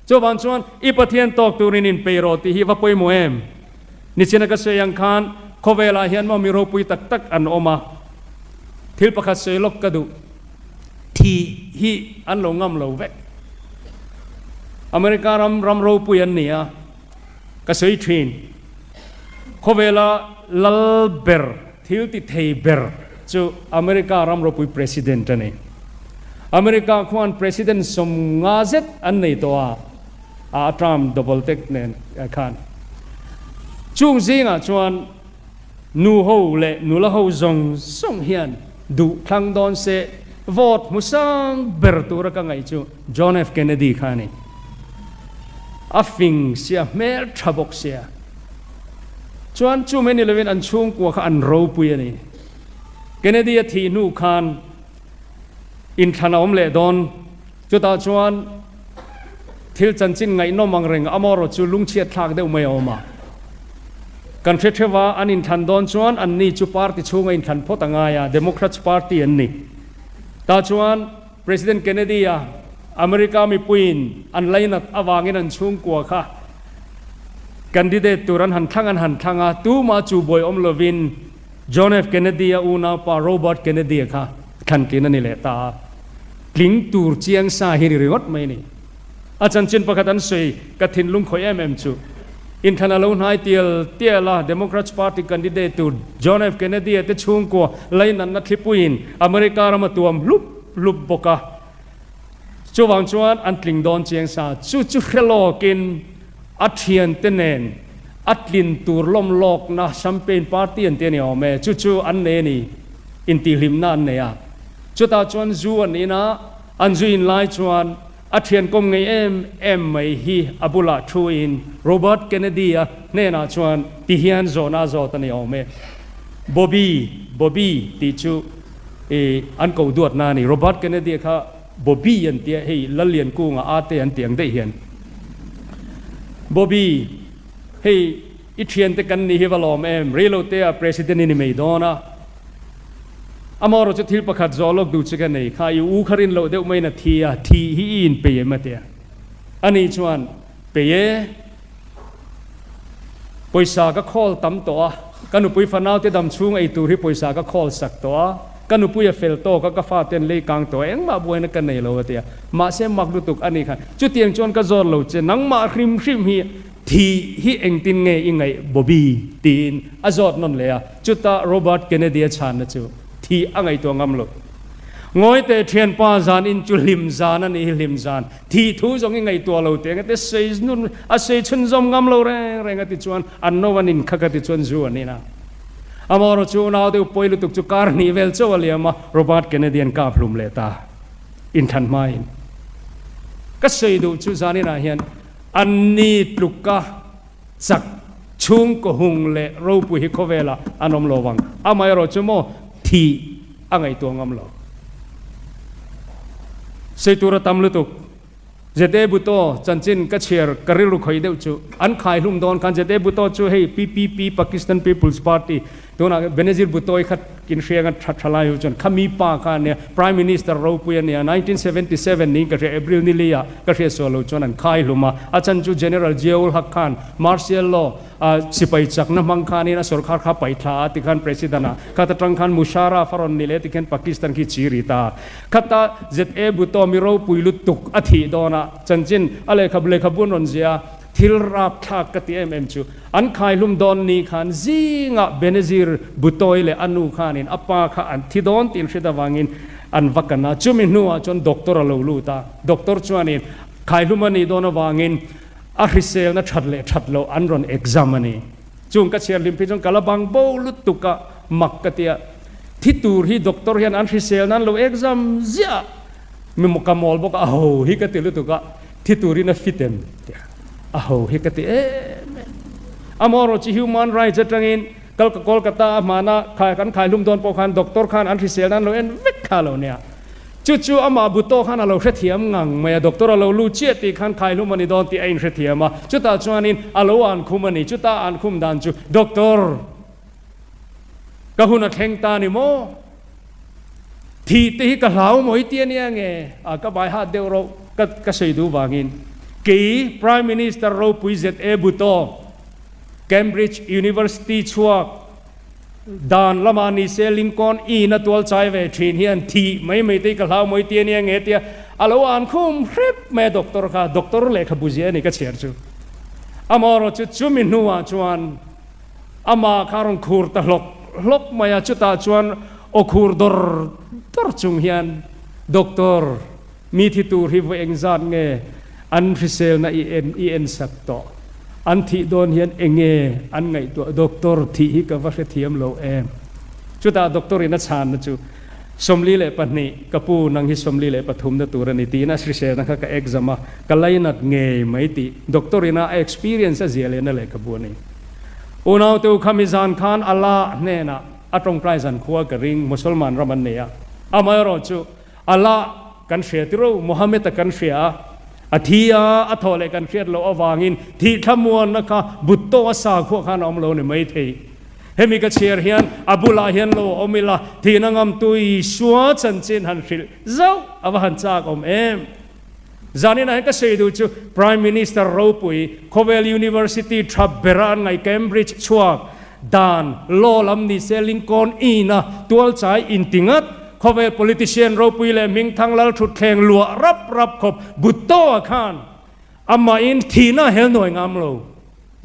Chuvang chuan i Pathian tawk turin inpeih rawh tih hi va pawimawh em? Nichina ka sawi ang khan khawvelah hian maw mi ropui tak tak an awm a, thil pakhat sawi lawk ka duh. Thih hi an lo ngam lo vek. America ram ram ropui an ni a, ka sawi thin. Khawvela lal ber, thil ti thei ber chu America ram ropui President a ni. America khuan President 50 zet an nei tawh a, a term double tek nen khan. Chung zingah chuan nu ho leh nula ho zawng zawng hian duh thlang dawn se vote hmu sang ber tura ka ngaih chu John F Kennedy kha a ni. A fing sia, hmel tha bawk sia. Chuan chu mai ni lovin an chhungkua kha an ropui a ni. Kennedy a thih hnu khan inthlan a awm leh dawn. Chutah chuan thil chanchin ngaihnawm ang reng amarawh chu lungchhiat thlak deuh mai a awm a. Kan hre theuh a, an inthlan dawn chuan anni chu party chhunga inthlan phawt a ngai a, Democrats party an ni. Tah chuan President Kennedy-a America mipuiin an lainat avangin an chhungkua kha candidate tur an han thlang an han thlang a, tumah chu buai awm lovin John F. Kennedy-a unaupa Robert Kennedy-a kha thlantlin a ni leh ta a, tling tur chiang sa hi ni ringawt mai a ni. A chanchin pakhat an sawi ka thinlung khawih em em chu, inthlan a lo hnai tial tial a, Democrats Party candidate tur John F. Kennedy-a te chhungkua lainatna thlipuiin America ram a tuam hlup hlup bawk a, chuvang chuan an tling dawn chiang sa. Chu chu hre lawkin a thiante nen a tlin tur lawm lawkna champagne party an ti a ni awm e, chu chu an nei a ni, intihhlimna an nei a. Chutah chuan zu an in a, an zu in lai chuan a thian kawm ngei em em mai hi a bulah thu in Robert Kennedy-a hnenah chuan ti hian zawhna a zawt a ni awm e, Bobby, Bobby tih chu i an ko duatna a ni. Robert Kennedy-a kha Bobby an tia, hei Lalliankunga a te an tih ang daih hian. Bobby, hei i thiante kan nih hi va lawm em, reilotea President i ni mai dawn a. Amaherawh chu thil pakhat zawh lawk duh chu ka nei, kha i u kha rin loh deuh maiin a thi a, thih hi i inpei em a tia. Ani chuan, Pei e, pawisa ka khawl tam tawh a, ka nupui fanaute dam chhung ei tur hi pawisa ka khawl sak tawh a, ka nupui a fel tawk a, ka fate an lei kang tawh a, engmah buaina ka nei lo a ti a. Mahse mak lutuk a ni khan, chutiang chuan ka zawt lo che, nangmah hrim hrim hi thih hi engtin nge i ngaih Bobby? tiin a zawt nawn leh a. Chutah Robert Kennedy-a chhanna chu thih a ngaihtuah ngam lo. Ngawi teh thianpa zan in chu hlim zan a nih hi hlim zan. Thih thu zawng i ngaihtuah lo teh engate sawi nun a sawi chhunzawm ngam lo reng reng a ti chuan an no an inkhak a ti chuan zu an in a. Amaherawh chu unau deuh pawi lutuk chu kar hnih vel chauh a liam a, Robert Kennedy an kap hlum leh ta. Inthlan hmain ka sawi duh chu zaninah hian anni tluka chak chhungkaw hung leh ropui hi khawvelah an awm lo vang. Amaherawh chu maw thih a ngaihtuah ngam lo. Sei tura tam lutuk. Zete Bhutto chanchin ka chhiar ka rilru khawih deuh chu an khai hlum dawn khan Zete Bhutto chu hei PPP Pakistan People's Party tunah Benazir Bhutto i khat in hriang a tha tha lai ho chuan khami pa kha ania Prime Minister ropui ania 1977 niin ka hria April ni li ah ka hriat sual lo chuan an khai hlum a a chan chu General Ziaul Haq khan Martial Law a sipai chakna hmang khanin a sorkar kha paih thla a tikhan President ah khat atang khan Musharraf a rawn ni leh tikhian Pakistan khi chi ri ta khata ZA Bhutto mi ropui lutuk a thih dawn a chanchin a lehkhabu lehkhabu an rawn zia a Thil rapthlak ka ti em em chu an khaihlum dawn ni khan zingah Benazir Bhutto-i leh a nu khanin a pa kha an thi dawn tih an hriat avangin an va kan a, chumi hnuah chuan doctor a lo lut a, doctor chuanin khaihlum a nih dawn avangin a hriselna that leh that loh an rawn exam a ni. Chung ka chhiar hlim phei chuan ka la bang bo lutuk a, mak ka ti a, thi tur hi doctor hian an hriselna an lo exam ziah a, mi ka mawl bawk a, a ho hi ka ti lutuk a. Thi turin a fit em? Tia a ho hi ka ti em em. Amaherawh chu human rights atangin kal ka Kolkata a hmana khai kan khai hlum dawn pawh khan doctor khan an hrisel nan lo en vek kha lo nia. Chu chu amah Bhutto khan a lo hrethiam ngang mai a, doctor a lo lut chiah tih khan khai hlum a ni dawn tih a inhrethiam a, chutah chuanin a lo an khum a ni. Chuta an khum dan chu doctor ka hun a thleng ta ni maw? Thih te hi ka hlau mawi ti a nia nge? A ka bai hat deuh roh ka ka sawi duh vangin kei Prime Minister ropui ZA Bhutto Cambridge University chhuak dan lamah ni se Lincoln Inn a tual chai ve thin hian thih mai mai te hi ka hlau mawi ti a nia nge tia a lo an khum hrep mai a doctor kha doctor lehkhabu zia a ni ka chhiar chu. Amaherawhchu chumi hnuah chuan Amah kha a rawn khur ta hlawk hlawk mai a, chutah chuan aw khur dawr dawr chung hian, Doctor, mi thi tur hi vawi engzat nge an hriselna i en i ensak tawh? An thih dawn hian enge an ngaihtuah? Doctor, thih hi ka va hrethiam lo em? Chutah doctor in a chhanna chu, 42, ka pu, nang hi 43 na tur a ni tiin a hriselna kha ka exam a, ka lainat ngei mai tih doctor ina a experience a zia lehna lehkhabu a ni. Unaute u khami zan khan Allah hnenah a tawngtai zan khua ka ring, Musalman ram an nei a, amaherawh chu Allah kan hria tiro, Muhammad-a kan hria a, a thi a, a thawh leh kan hriat loh avangin thih thlamuanna kha Bhutto a sakhua khan a awm lo ni maithei. Hemi ka chhiar hian a bulah hian lo awm ila, thihna ngamtu Isua chanchin han hrilh zauh a va han chak awm em? Zaninah hian ka sawi duh chu Prime Minister ropui, khawvel University tha bera an ngaih Cambridge chhuak, dan, law lam ni se Lincoln Inn a tualchai inti ngat, khawvel politician ropui leh hmingthang lal thutthleng luah rap rap khawp Bhutto-a khan amahin thihna hel nuai ngam lo.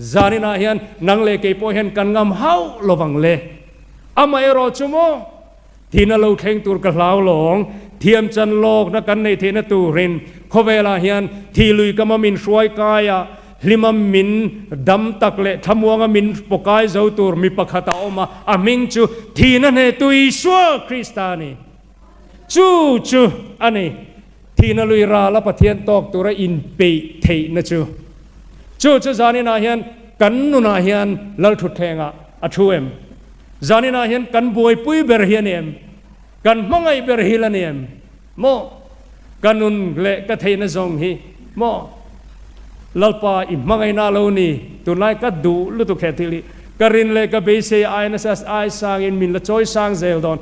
Zaninah hian nang leh kei pawh hian kan ngam hauh lovang le. Amaherawh chu maw? Thihna lo thleng tur ka hlau lawng, thiam chan lawkna kan neih theihna turin khawvelah hian thih lui kama min hruai kaia hlima min dam tak leh thlamuanga min pawkai zo tur mi pakhat a awm a, a hming chu thihna hnehtu Isua Krista a ni. Chu chu a ni, thihna lui rala Pathian tawk tura inpeih theihna chu. Chu chu zaninah hian kan nunah hian Lalthutthlengah a thu em? Zaninah hian kan buaipui ber hi a ni em? Kan hmangaih ber hi la ni em? Maw? Ka nun leh ka theihna zawng hi maw? Lalpa i hmangaihna lo ni, tunlai ka duh lutuk he thil hi. Ka rin leh ka beisei ai nasa ai sangin min la chawi sang zel dawn.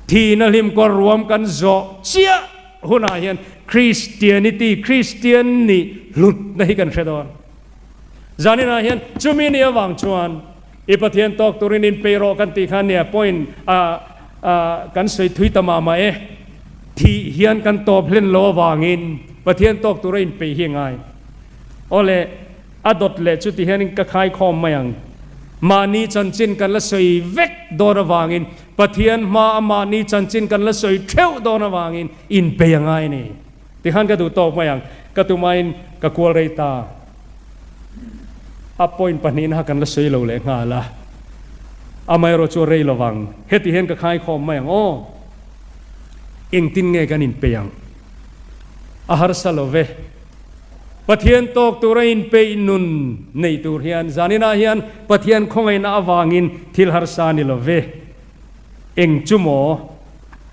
Thihna hlim kawr ruam kan zawh chiah hunah hian Christianity, Christian nih hlutna hi kan hre dawn. Zaninah hian chumi ni avang chuan I Pathian tawk turin in pei rawh kan tih khan nia point a kan sawi thui ta mah mah e. Thih hian kan tawp hlen lo avangin Pathian tawk tura in pei hi a ngai. Awle, a dawt leh chu ti hianin ka khaikhawm mai ang. Mahni chanchin kan la sawi vek dawn avangin Pathian hma a mahni chanchin kan la sawi theuh dawn avangin in pei a ngai a ni. Tikhan ka duh tawk mai ang, ka tumain ka kual rei ta. A point pahnihna kha kan la sawi lo leh nghal a, amaherawh chu a rei lo vang. Heti hian ka khaikhawm mai ang aw, engtin nge kan inpeih ang? A harsa lo ve. Pathian tawk tura inpeih nun nei tur hian zaninah hian Pathian khawngaihna avangin thil harsa ni lo ve. Eng chu maw?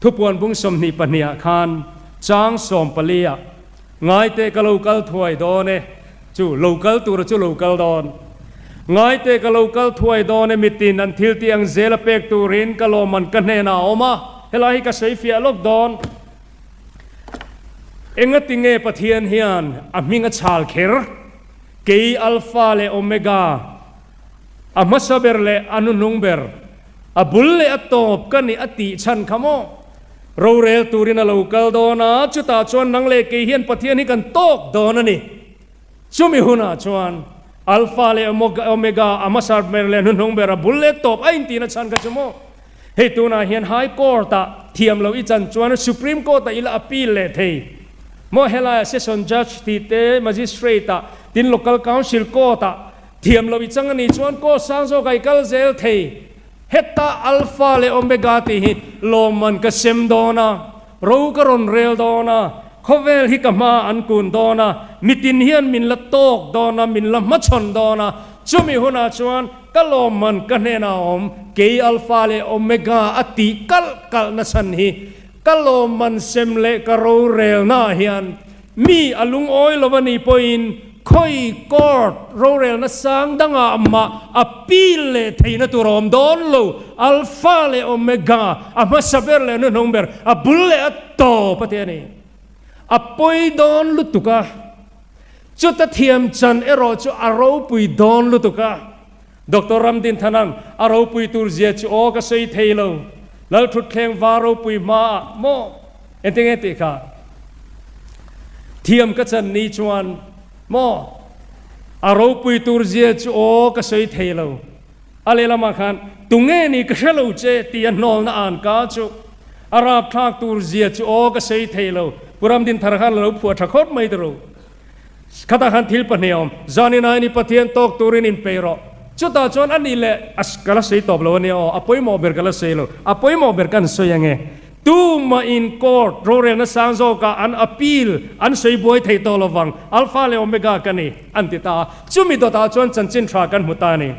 Thupuan bung 22 ah khan chang 14 ah Ngaite ka lo kal thuai dawn e, chu lo kal tura chu lo kal dawn. Ngaite ka lo kal thuai dawn e mitin an thil tih ang zel a pek turin ka lawmman ka hnenah a awm a, helai hi ka sawi fiah lawk dawn. Engatinge Pathian hian a hming a chhal kher? Kei Alpha leh Omega, a hmasa ber leh a hnuhnung ber, a bul leh a tawp ka nih a tih chhan kha maw? Rorel turin a lo kal dawn a, chutah chuan nang leh kei hian Pathian hi kan tawk dawn a ni. Chumi hunah chuan Alpha leh Omega, a hmasa ber leh hnuhnung ber, a bul leh tawp a intihna chhan kha chu maw? Hei tunah hian High Court-ah thiam loh i chan chuan Supreme Court-ah i la appeal leh thei maw? Helaiah Session Judge tih te, Magistrate-ah, tin Local Council Court-ah thiam loh i chang a nih chuan court sang zawkah i kal zel thei. Heta Alpha leh Omega tih hi lawmman ka sem dawn a, ro ka rawn rel dawn a, khawvel hi ka hma an kun dawn a, mitin hian min la tawk dawn a, min la hmachhawn dawn a, chumi hunah chuan ka lawmman ka hnenah a awm, kei Alpha leh Omega a tih kalh kalh na chhan hi ka lawmman sem leh ka rorelnaah hian Mi a lungawi lo a nih pawhin khawi court rorelna sang dangah mah appeal leh theihna tur a awm dawn lo. Alpha leh Omega, a hmasa ber leh a hnuhnung ber, a bul leh a tawp a ti a ni. A pawi dawn lutuk a, chuta thiam chan erawh chu a ropui dawn lutuk a. Doctor Ramdin Thanang, a ropui tur zia chu aw ka sawi thei lo. Lalthutthleng va ropui hmaah maw? Engtinge tih kha? Thiam ka chan ni chuan maw? A ropui tur zia chu aw ka sawi thei lo. A lehlamah khan, Tunge ni ka hre lo che tih a hnawlna an ka chu a rapthlak tur zia chu aw ka sawi thei lo. Pu Ramdin Thar khan a lo phuah tha khawp mai tiro. Khatah khan thil pahnih a awm. Zanin aini Pathian tawk turin inpeih rawh. Chutah chuan a nih leh a ka la sawi tawp lo a nia aw, a pawimawh ber ka la sawi lo. A pawimawh ber kan sawi ange. Tumah in court rorelna sang zawkah an appeal an sawi buai thei tawh lo vang. Alpha leh Omega ka ni, an ti ta a. Chumi dawtah chuan chanchin tha kan hmu ta a ni.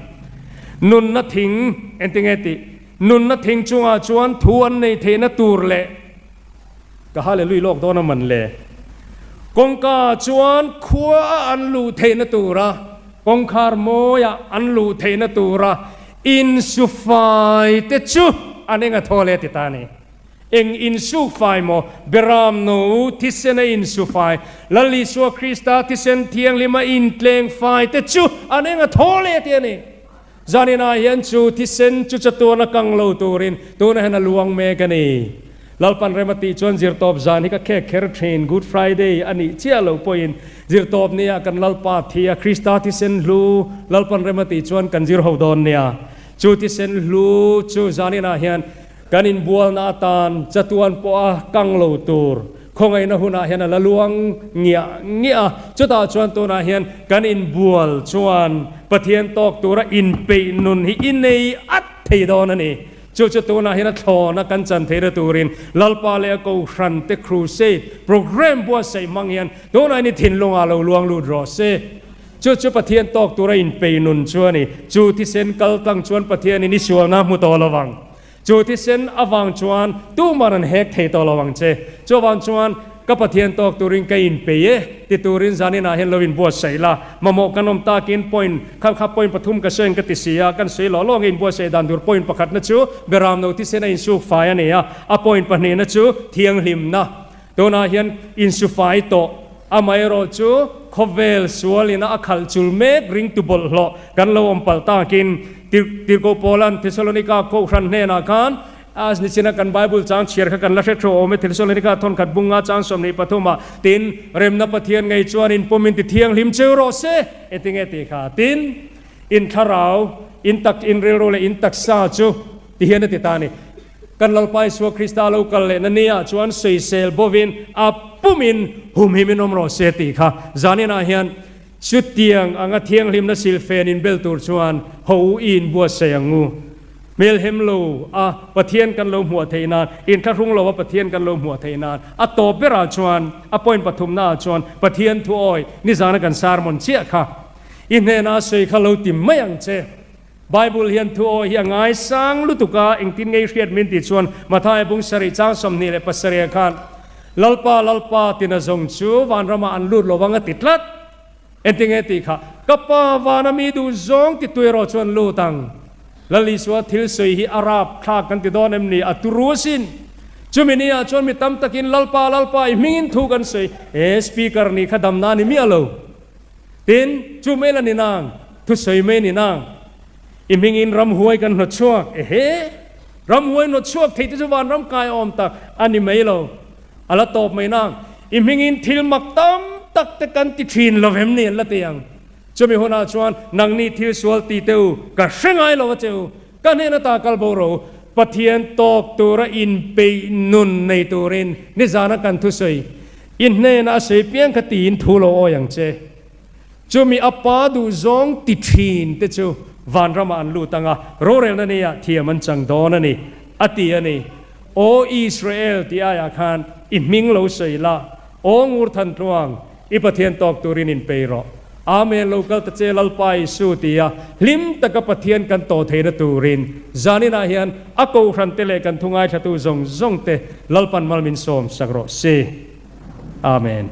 Nunna thing engtinge tih? Nunna thing chungah chuan thu an nei theihna tur leh Ka hallelui lawk dawn a man le. Kawngka chuan khua a an luh theihna tura, kawngkhar mawia an luh theihna tura insufai te chu an eng a thaw le ti ta a ni. Eng insukfai maw? Beram no thisen a insufai, Lal Isua Krista thisen thianghlim a intlengfai te chu an eng a thaw le ti a ni. Zaninah hian chu thisen chu chatuan a kang lo turin tunah hian a luang mek a ni. Lalpan rem a tih chuan zirtawp zan hi ka khek kher thin, Good Friday a nih chiah loh pawhin zirtawp nia kan Lalpa thi a, Krista thisen hlu Lalpan rem a tih chuan kan zir ho dawn nia. Chu thisen hlu chu zaninah hian kan inbualna atan chatuan pawha kang lo tur Khawngaihna hunah hian a la luang ngiah ngiah a, chutah chuan tunah hian kan inbual chuan Pathian tawk tura inpeih nun hi i nei at thei dawn a ni. Chu chu tunah hian a thlawna kan chan theihna turin Lalpa leh a Kohhrante Crusade Programme buatsaih hmang hian tunah hian i thinlungah lo luang lut rawh se. Chu chu Pathian tawk tura inpeih nun chu a ni. Chu thisen kal tlang chuan Pathianin i sualna hmu tawh lo vang. Chu thisen avang chuan tumah an hek thei tawh lo ang che. Chuvang chuan ka Pathian tawk turin ka inpei e ti turin zaninah hian lo inbuatsaih la. Mamawh kan awm takin point kha kha point pathum ka sawiin ka ti si a, kan sawi lawh lawng e inbuatsaih dan tur point pakhatna chu Beramno thisen a insuk fai a ni a, a point pahnihna chu thianghlimna. Tunah hian insufai tawh amaherawh chu khawvel sualina a khalh chul mek ringtu bawlhhlawh kan lo awm palh takin Tirhkoh Paula'n Thesalonika Kohhran hnenah khan a nichina kan Bible chang chhiar kha kan la hre thu awm e, Thesalonika thawnkhat bunga chang 23 ah, Tin, remna Pathian ngei chuan in pawmin ti thianghlim cheu rawh se, engtinge tih kha? Tin, in thlarau, in tak, in rilru leh in taksa chu ti hian a ti ta a ni. Kan Lalpa Isua Krista lo kal lehna nia chuan sawisel bovin a pumin humhimin awm rawh se tih kha zaninah hian chutiang anga thianghlimna silfen inbel tur chuan ho u i inbuatsaih ang u. Hmelhem lo a Pathian kan lo hmuah theih nan, inthlahrung lo a Pathian kan lo hmuah theih nan, a tawp berah chuan a point pathumnaah chuan Pathian thuawi nizana kan sermon chiah kha i hnena sawi kha lo ti mai ang che. Bible hian thu awi hi a ngaisang lutuk a, engtin ngei hriat min tih chuan Mathaia bung sarih chang 27 khan Lalpa, Lalpa tina zawng chu vanramah an lut lo vang a ti tlat. Engtin nge tih kha? Ka Pa vana mi duh zawng ti tuirawh chuan lut ang. Lal Isua thil sawi hi a rap thlak kan ti dawn em ni? A turu asin. Chumi ni ah chuan mi tam takin Lalpa, Lalpa i hmingin thu kan sawi. He speaker nih kha damna a ni miah lo. Tin, chu mai la ni nang, thu sawi mai ni nang. I hmingin ramhuai kan hnawt chhuak. Ehe! Ramhuai hnawt chhuak thei te chu vanram kai awm tak a ni mai lo. A la tawp mai nang. I hmingin thil mak tam tak te kan ti thin lo em ni an la ti ang. Chumi hunah chuan nangni thil sual ti teh u, ka hre ngai lo a che u, ka hnen ata kal bo ro, Pathian tawk tura inpeih nun nei turin nizana kan thusawi i hnena a sawi piang kha tiin thu lo awi ang che. Chumi a pa duh zawng ti thin te chu vanramah an lut ang a, rorelna nia thiam an chang dawn a ni, a ti a ni. Aw Israel tih aiah khan i hming lo sawi la, aw ngur than tluang, i Pathian tawk turin inpei rawh. Amen, lo kal ta che Lalpa Isu tia hlim taka Pathian kan tawh theihna turin zaninah hian a kohhran te leh kan thu ngaithlatu zawng zawng te Lalpan mal min sawm sak rawh se. Amen.